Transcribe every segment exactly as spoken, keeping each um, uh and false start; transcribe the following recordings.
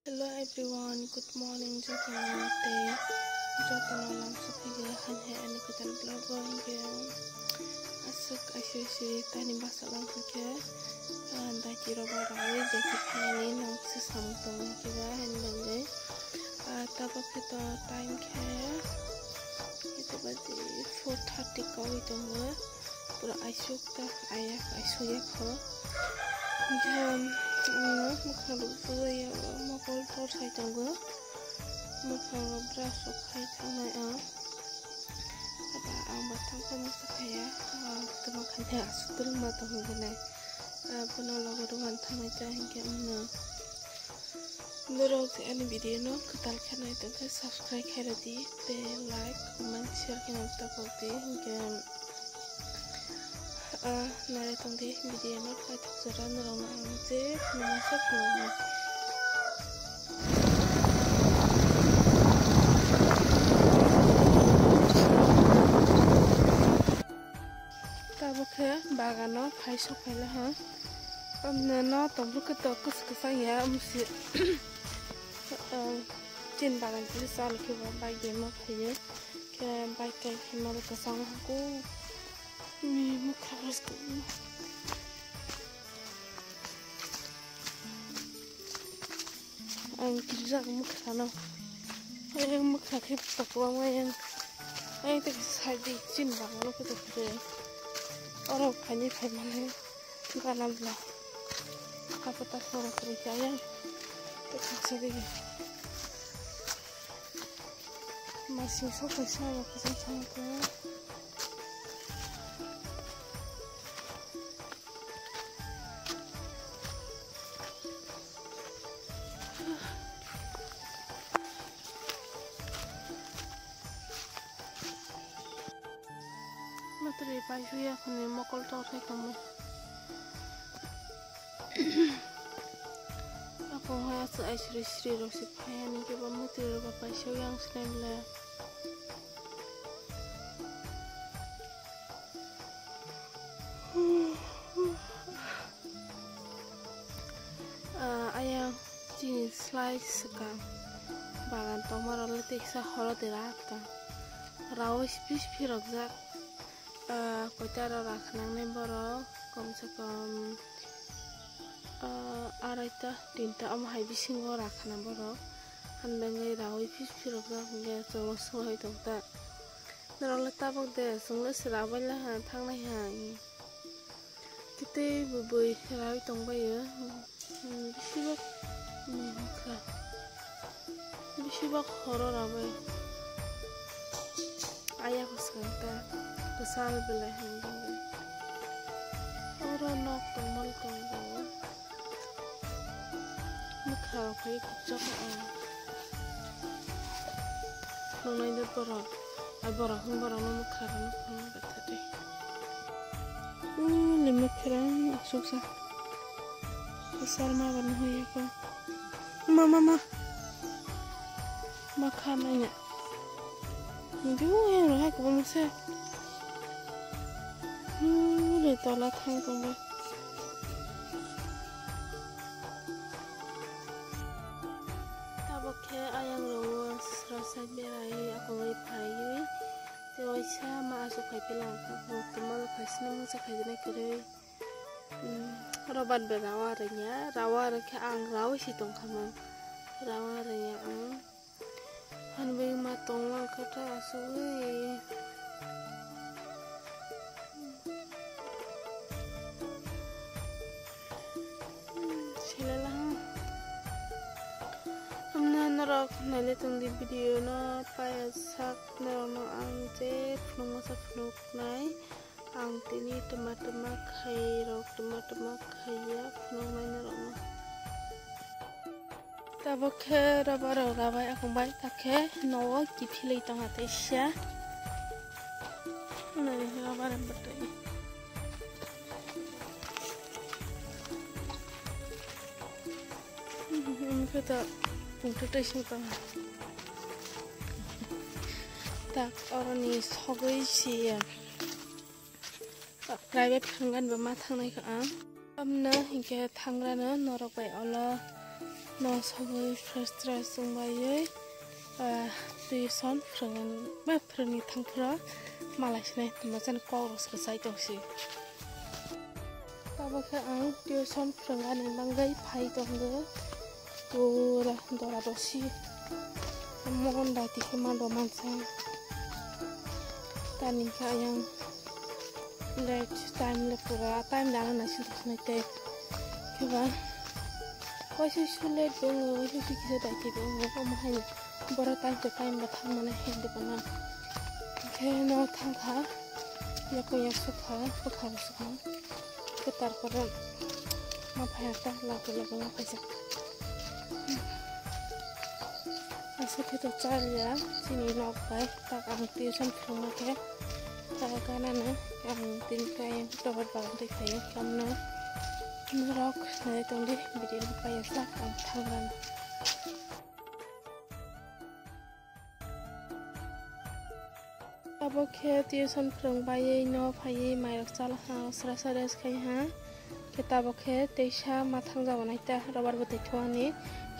Hello everyone, good morning jotono tei jotono lamsok phaiya haini hai ani kwtal vlog o hwnkhe aswk aisiri siri tani basa lamsok khe daiti rok bo raui daiti phainani nang se samung tong khe ba haini bagwi tabuk khe to time khe four thirty kogwi tongo. Pura aisuk ta aya aisuk ya kho. Jam no mukha rok buya mokol tor sai tongo. Mukha rok brush rok khai thangnai ang. Aba ang ba thang thang sa khaya. Tuma khanya asuk tul ma tongo gwnai. Bono logo rok wan thangnai ta hinkhe ang no. Norok je ani video no kwtal khe nai tongkhe subscribe khairodi tei like, comment, share khe nang tabuk di hinkhe ah nai tongdi video no paithak jora norok no ang je khulumsa khulumnai. Tabuk khe bagano phai sok phaila ha. Omne no tongbruk khe tok kwchwk kwchang ya, omo se, ah, chini bagan kisa chalo khe bo bike bai ma phaiyo. Khe bike kai phaima rok kwchang ha khe. Mi mukha rok. Ang kirijak mwkhra no. Ai mwkhra khe tok kwbangma yang. Ai tei kisa side di chini bagano khe tok khe. Oro phaini phaimani gana bla. Kaisa ta sora kwrwi khe ayang. Tei khaksa di. Masing sok kaisa rok kwchang thang khe. Matwrwi paisuya khwnwi mokol tor khai tongmani. Aphuru hai aswk aisiri siri rok se phai ani khe bo matwrwi rok bo paisuya ang sinai le. Ah, ayang chini slai swkang bagan tongma rok le teksa horo de rak tong. Raui siphi siphi rok jak. Ah, koita aro rakha nangnai borok, kom se kom, ah, araita, tinta omo hai bisingo rakha na borok. Hwnbangwi raui phisphi rok jak hwnkhe chwngno swngwi tong ta. Norok le tabuk de, chwngno se rabai laha, thangnai hai. Kitui bwbwi raui tongbaio. Hmm, bisi bak, hmm, bisi bak horo rabai. Aya bwskang ta kwchal belai hai. Oro nok tongmani tongo. Mwkhra rok phai kwchak o. Nongnai de borok. Ai borok hwn borok no mwkhra rok no phunuk betha de. Uli mwkhra asuksa. Kwchal ma bo nuhoi ya ko. Ma, ma, ma. Ma kha nai na. Ndu yang ro hai ko mo se. Uli tola thang tong ba. Tabuk khe ayang rok o srasa berai akongwi phaiwi tei waisa ma aswk phai pila ang kha bo tongma le phaisino muchung khaijak nai kwrwi. Hmm, robar bai rawa rwngya, rawa rwkhe ang rawi si tongkha mang, rawa rwngya ang. Hanbai ma tonglang khe ta asugwi. Selala ha. Hamna norok naile tongdi video no paya sak norok no ang je phunukma sa phunuknai. Ang tini tuma tuma khai rok tuma tuma khaiya phunuknai norok no. Tabuk khe rubber rok rabai akung bai ta khe nogo kiphilwi tongha teisa. Nai rubber bwtwi. Wngkhe ta pungtwi twi sing tongha. Tak oroni sogwi si. Private thangani bo ma thangnai kha ang. Tamno hinkhe thangrano norok bai olo No sogwi fresh dress wngwlaiwi, ah, tuition phwrwng-, ba phwrwngni thangphuru malai sinai tongma jani kok rok se kwchai tongsi. Tabuk khe ang tuition phwrwngani bagwi phai tongo. Pura dora dosi. Mon dai twi khe ma do mansa. Tani khe ayang late time le pura time dana naising tongsinai tei. Khe ba waisa su late bo wngo, waisa su kisa dai twi bo wngo. Omo hai borok time to time bo thang mano hindi bo na. Khe no thang kha. Yakung yak sukha, bwkha bo sukha. Khe tarpore ma phai ta loge loge ma phaijak. Aswk khe to charya chini nok bai tak ang tuition phwrwngma khe ta ganano ang tini khe ayang tobar bagan twi khaio tamno norok nai tongdi video no paiyasa ang thangrano. Abo khe tuition phwrwng baiwi no phaiwi mairok chala ha, sra sra rest khai ha. Khe tabuk khe teisa ma thangjago naita rubber bwtwi thuani.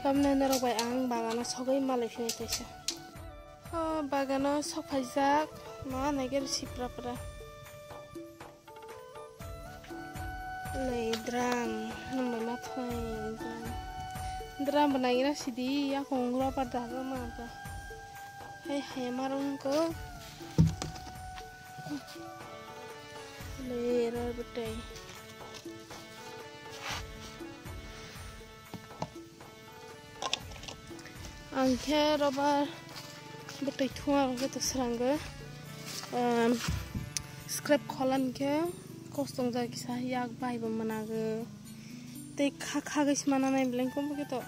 Khe omne norok bai ang bagano sogwi malai phini teisa. O bagano sok phaijak ma naiger sipra pra. Nei drum, nwng bai ma thai drum. Drum bo naigra sidi, yakung rubber daga ma ba. Hai hai marung ko. Nei rubber bwtwi. Ang khe rubber bwtwi thuma rok khe to srango. Ehm, scrap kholan khe kosong jai kisa yak bai bo mwnago. Tei kha, khagwi se mana nai beleng khe to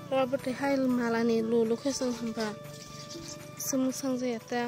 rubber bwtwi hai malani lulu khe chwng hwnba. Chwng mwsang jaya ta.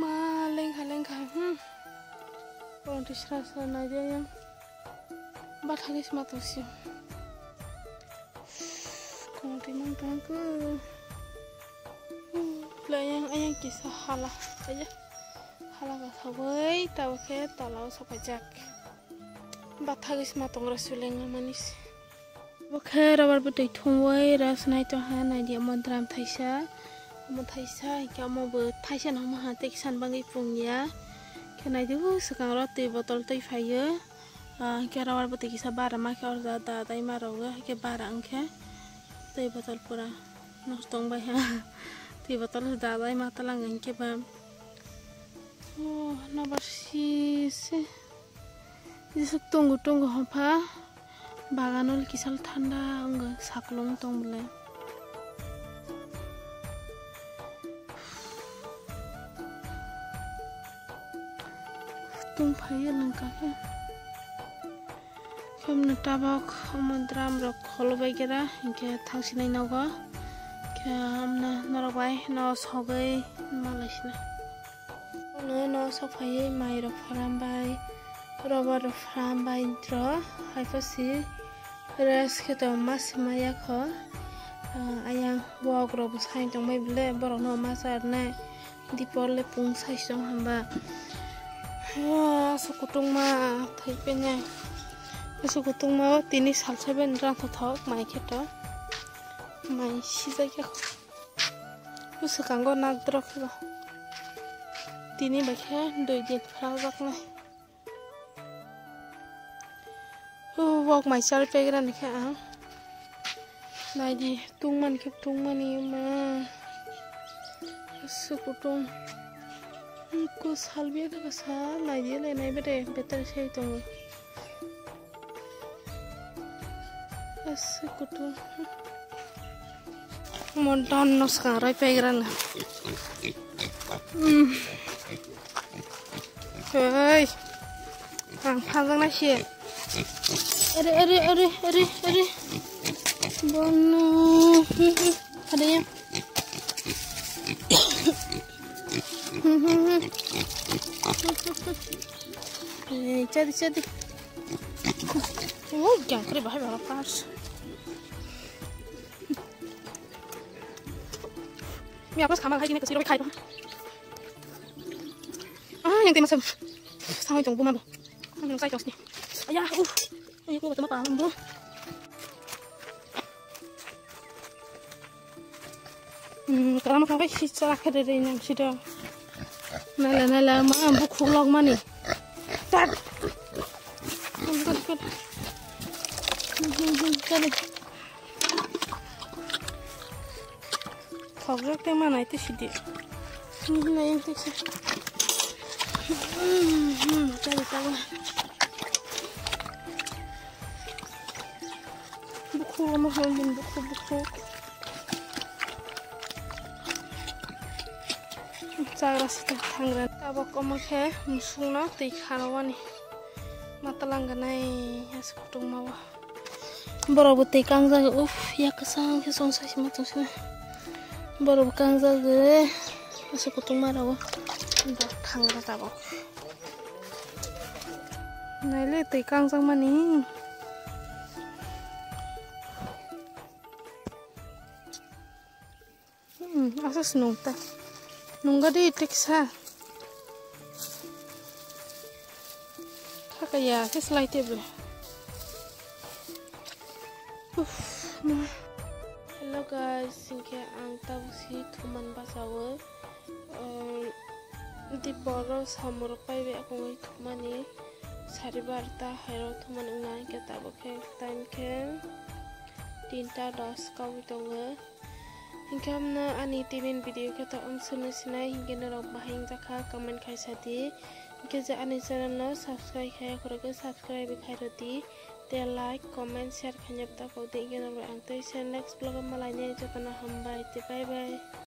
Ma lengkha lengkha, hmm. Borok twi sra sra nai de yang. Bathagwi se ma tong sio. Kong twi mang tong ko. Hmm, le yang, yang kisa hala. Aja. Hala ka sogwi, tabo khe tola o sopaijak. Bathagwi se ma tong ra suleng mani se. Bo khe rubber bwtwi thumwi rest nai tongha, naidi omo drum thaisa, omo thaisa, hinkhe omo bo thaisa no omo ha tei kisa ni bagwi pungya. Khe naidi o swkang ro twi botol twi phaiyo. Ah, hinkhe rubber bwtwi kisa bara ma khe oro da, da, dai ma rok o, hinkhe bara wngkhe twi botol pura nosto wngbai ha. Twi botol da, dai ma talang hinkhe ba. Oh, nobar si se. Jesuk tongo tongo hopha. Bagano kisal thanda wngkha saklong tong bole. Tong phaiya langka khe. Khomno tabok omo drum rok kholo bai kera hinkhe thangsinai nogo. Khe amna norok bai no sogwi malai sinai. Ano no sok phaiwi mai rok pharam bai, rubber rok pharam bai dro, hai pho si rest khe tong ma se maya kho. Ah, ayang wok rok bo sai tong bai bole, borok no ma charnai dipor le pung sai song hamba. Ah, aswk kutung ma thai pene. Aswk kutung ma o tini sal sai ben rang thothok mai khe to. Mai sijak ya kho. Bwswkango nak drok khe ba. Tini bai khe dui din phwrangjaknai. O wok mai chal pegrani khe ang. Naidi tungmani khe tungmani ma. Bwswk kutung. Ko salbia khe sa naidi le nai bede better sai tongo. Aswk kutung. Mo don no swkang rai paigrana. Hmm. Hei. Ang phanjaknai se. Are, are, are, are, are. Bono. Are ya. Eh, chadi, chadi. Oh, yang kri bahai bahai pas. Mi apa sama lagi ni kasih robi kai. Ah, yang tema sem. Sama itu buma bo. Yang saya tos ni. Ayah, uh. Ayah, aku bertemu apa? Hmm, kalau makan kayak si celak ada deh yang sudah. Nala, nala, ma, buku log mani. Tad. Kali. Khawjak tei manai tei sidi. Hinai tei sa. Hmm, hmm, chari tago. Bukhu omo hwnwi bukhu, bukhu. Chagra sita thangra. Tabok omo khe musungno twi kharowani. Matalang ganai asa kutung mawa. Borok bo twi kangjak, uff, yak kwchang khe chwng sai sima tong sina. Borok bo kangjak, eh, asa kutung ma rw. Borok thangra tabok. Naile twi kangjak mani. Hmm, asa se nung ta. Nungga di teksa. Khaka ya, khe slai tebo. Uff, ma. Hello guys, hinkhe ang tabuk si thuman bachawo. Um, di boro samurok paibai akungwi thumani sari barta hairok thuman wngna hinkhe tabuk khe time khe tinta dos kawi tongo. Hinkhe amno ani tibin video khe to ang swnwi sinai hinkhe norok bahai wngjakha comment khaisa di. Hinkhe je ani channel no subscribe khaiya khorokhe subscribe khai rwdi. Tei like, comment, share khaina da kok di hinkhe norok ang tei se next vlog o malainai jotono hambai tei bye bye.